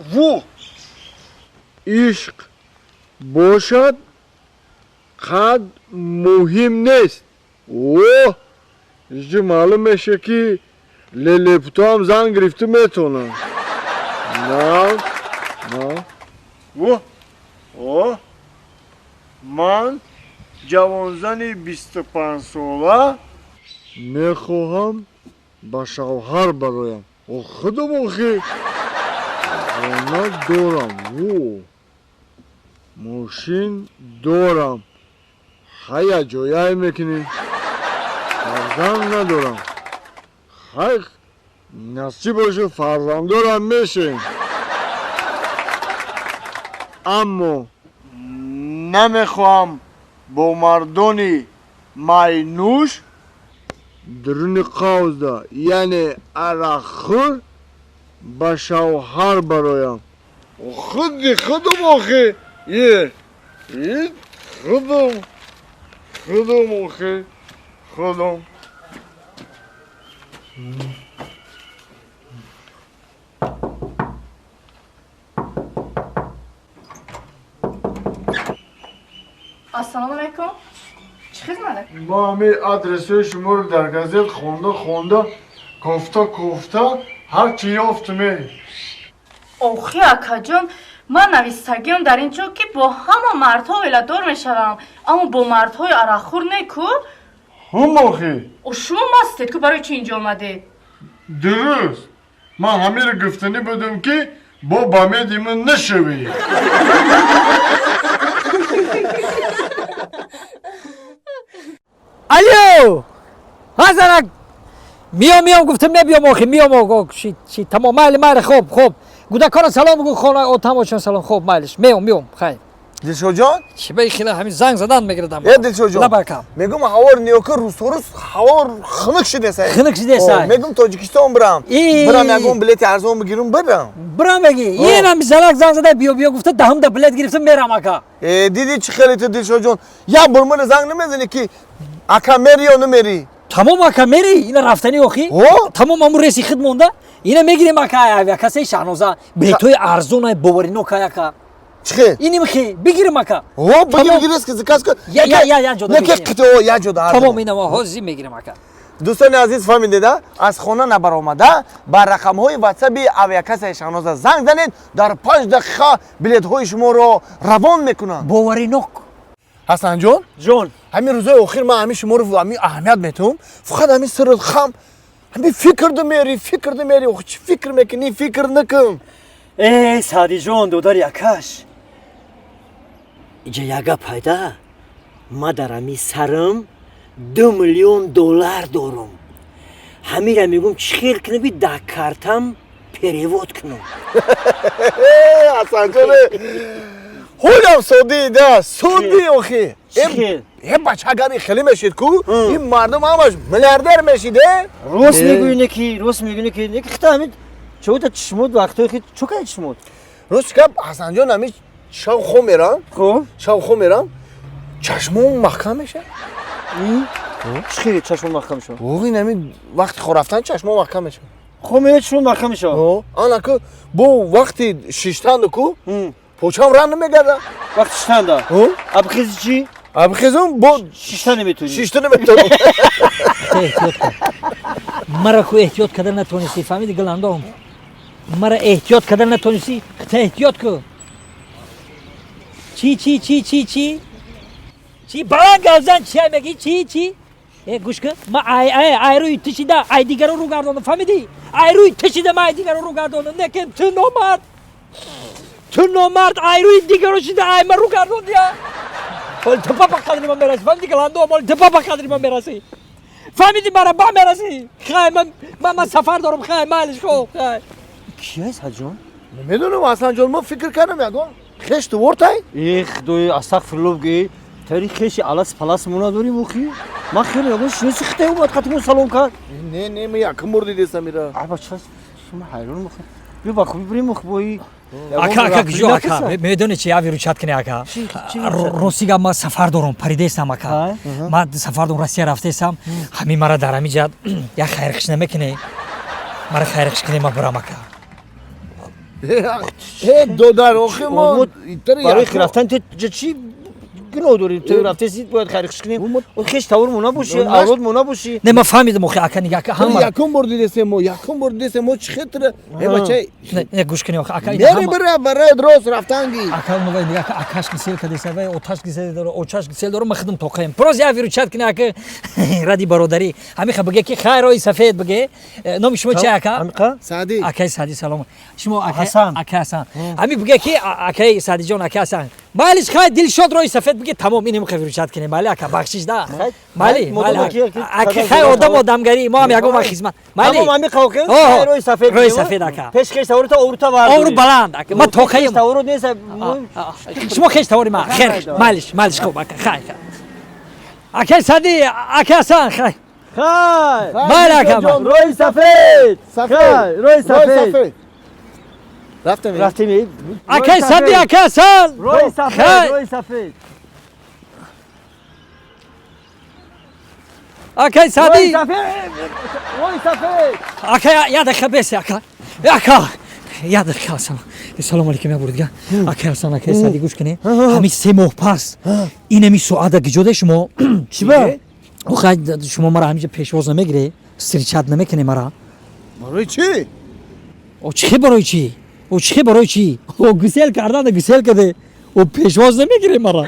Ву! Ишқ бошад, қад муҳим нест. О, инҷо маълум меша, ки лелепутоам зан гирифта метавонад. На, на. Во! О! Ман ҷавонзани 25-сола мехоҳам ба шавҳар бароям. О, худам охи. Хона дорам. Во! Мошин дорам. Хая ҷояй мекунӣ. Фарзанд надорам. Хай, насиб боша, фарзанддорам мешем. Аммо намехоҳам бо мардони майнӯш дуруни қавзда, яъне арақхӯр, ба шавҳар бароям. Худи худам охи. Е, худам, худам охи, худам. Ассалому алайкум. Чӣ хизмат? Мо ҳамин адресҳои шуморо дар газет хонда хонда, кофта кофта ҳар чӣ ёфтме. Охи, акаҷон, ман навистагиам дар ин ҷо, ки бо ҳама мардҳо оиладор мешавам, аммо бо мардҳои арақхӯр не ку. Ҳум, охи. О, шумо мастед ку, барои чӣ инҷо омадед? Дуруст. Ман ҳаминро гуфтанӣ будам, ки бо ба меди ман нашавӣ. Алло! Ҳазарак! Миём, миём, гуфтам мебиём охи, миём, чи чи тамом, майли, майли, хоб, хоб. Гудакора салом бигӯ, хона отамошон салом, хоб, майлиш. Меом, меом, хайр. Дилшодҷон. Чи ба хила ҳамин занг задан мегирдам. Э, Дилшодҷон. Лабакам. Мегум, ҳаво ниёка рӯзторӯз ҳаво хунук шидесай. Хунук шидесай. Мегум, Тоҷикистон бирам. Бирам, ягон билети арзон бигирум, бирам. Бирам меги. Инам занак занг зада, биё биё гуфта, даҳум да билет гирифтам, мерам, ака. Э, диди чӣ хеле ту, Дилшодҷон. Як бор мана занг намезани, ки ака, мери ё намери? Тамом, ака, мери, ина рафтани охи. Тамом, аму реси худ монда. Ина мегирем, ака, авиакассаи Шаҳноза. Билетҳои арзонай, боваринока, ака. Чӣ хел? Иним хе, бигирем, ака. О, бигир, бигир, ки заказ кун. Я я я я ҷода. Не, ки қито я ҷода. Тамом, ина мо ҳозир мегирем, ака. Дӯстони азиз, фаҳмидеда, аз хона набаромада ба рақамҳои ватсаби авиакассаи Шаҳноза занг занед, дар 5 дақиқа билетҳои шуморо равон мекунанд. Боваринок. Ҳасанҷон. Ҷон. Ҳамин рӯзои охир ман ҳамин шуморо ҳамин аҳамият метавам, фақат ҳамин сиру хам, ҳамин фикрду мери, фикрду мери. Чӣ фикр мекунӣ? Фикр накун. Э, Саъдиҷон, додари акаш, иҷа як гап пайда. Ма дар ҳамин сарам 2 миллион доллар дорум. Ҳамира мегӯм, чӣ хел кунам, ки дар картам перевод кунам? Ҳасанҷон, ҳолам соддида, соддӣ охи. Э, бача, агар хеле мешид ку, ин мардум ҳамаш миллиардер мешид, э. Рост мегӯӣ, неки рост мегӯӣ, неки неки хита ҳамин чота чишмод вақтҳои хи чо кай чишмод? Рост гап, Ҳасанҷон, ҳамин шав хоб мерам. Хоб. Шав хоб мерам, чашмом маҳкам мешавад. Чӣ хеле чашмон маҳкам мешавад? Ин ҳамин вақти хоб рафтан чашмом маҳкам мешавад. Хоб меояд, чашмон маҳкам мешавад. Ана ку, бо вақти шиштанду ку почам ран намегардад. Вақти шиштанда абхези чӣ? Абхезум бо шишта наметавонӣ. Шишта наметавонам. Эҳтиёт кун мара ку, эҳтиёт карда натонистӣ, фаҳмиди, Гуландом? Мара эҳтиёт карда натонистӣ, хита эҳтиёт ку. Чӣ, чӣ, чӣ, чӣ, чӣ, чӣ? Баланд гап зан, чи мегӣ? Чӣ, чӣ? Э, гӯш кун, ма ай ай ай рӯи ту шида ай дигаро рӯ гардонам, фаҳмидӣ? Ай рӯи ту шида ма ай дигаро рӯ гардонам. Лекин ту номард, ту номард, ай рӯи дигаро шида ай ма рӯ гардондия. Ҳоли ту ба қадри ман мерасӣ, фаҳмидӣ, Гуландом? Ҳоли ту ба қадри ман мерасӣ, фаҳмидӣ? Мара ба мерасӣ. Хай, ман сафар дорам, хай, майлиш, хоб, хай. Кияй, Саҷон? Намедонам, Ҳасанҷон, мо фикр кардам, ягон хеш тувортай. Э, худои, астағфирулло бгӯ, тари хеши алас палас мо надорим охи. Ман хеле ягон шиноси хитай омад, қатимон салом кард. Не, не, ма якум бор дидесам ира. Аба, ча шумо ҳайрон мохи. Биё, ба хубӣ бирем охи, бои. Ака, ака, гӯ, ака, медонӣ чи, я выручать кунӣ, ака. Рости гап, ман сафар дорам, паридаестам, ака, ман сафар дорам, Россия рафтаестам. Ҳамин мара дар ҳамин ҷа як хайрхиш намекунӣ? Мара хайрхиш кунӣ, ман бурам, ака. Э, додар, охи мо барои рафтан ту чӣ гуноҳ дорӣ? Ту рафтеси, бояд хайрхуш кунем. Хеш тавор набошӣ, авлод мо набошӣ. Не, ман фаҳмидам, охи, ака, нига, ака, ҳама Якум бор дидесем мо, якум бор дидесем мо, чӣ хетра, э, бача. Не, гӯш кунӣ, охи, ака. Мери, бира, барои рост рафтанги. Ака, нувай, нига, ака, акаш гисел кадеса, вай оташ гисел дора, очаш гисел дора, ман худам тоқаем. Просто я выручать кунӣ, ака, ради бародарӣ. Ҳамиха биге, ки хайр, роҳи сафед биге. Номи шумо чи, ака? Ҳамиқа? Саъдӣ. Акаи Саъдӣ, салом. Шумо, ака? Ҳасан. Ака Ҳасан. Ҳами биге, ки акаи Саъдиҷон, ака Ҳасан. Майлиш, хай, дилшод, роҳи сафед биге, тамом, инем хай выручать кунем. Майли, ака, бахшиш да. Майли, майли. Ака, хай, одам одамгарӣ, мо ҳам ягон вақт хизмат. Майли. Тамом, ҳамиқа, охи. О, Роҳи сафед. Роҳи сафед, ака. Пеш хеш таворта овурта вар. Овру баланд, ака. Ман тоқаем. Таворот нест. Шумо хеш тавори ман. Хер, майлиш, майлиш, хуб, ака, хай, хай. Акаи Саъдӣ, ака Ҳасан, хай. Хай. Майли, ака. Роҳи сафед. Сафед. Роҳи сафед. Рафтем. Рафтем. Акаи Саъдӣ, ака Ҳасан. Роҳи сафед, роҳи сафед. Акаи Саъдӣ. Роҳи сафед. Ака, як дақиқа бесе, ака. Ака. Як дақиқа, салом. Салом алейкум, як бор дига. Акаи Ҳасан, акаи Саъдӣ, гӯш кунед. Ҳамин 3 моҳ пас инами соата гиҷоде шумо. Чӣ ба? Охай, шумо мара ҳаминҷа пешвоз намегиред, встречать намекунед мара. Барои чӣ? О, чихе барои чӣ? О, чихе барои чӣ? О, гусел карданда гусел каде. О, пешвоз намегиред мара.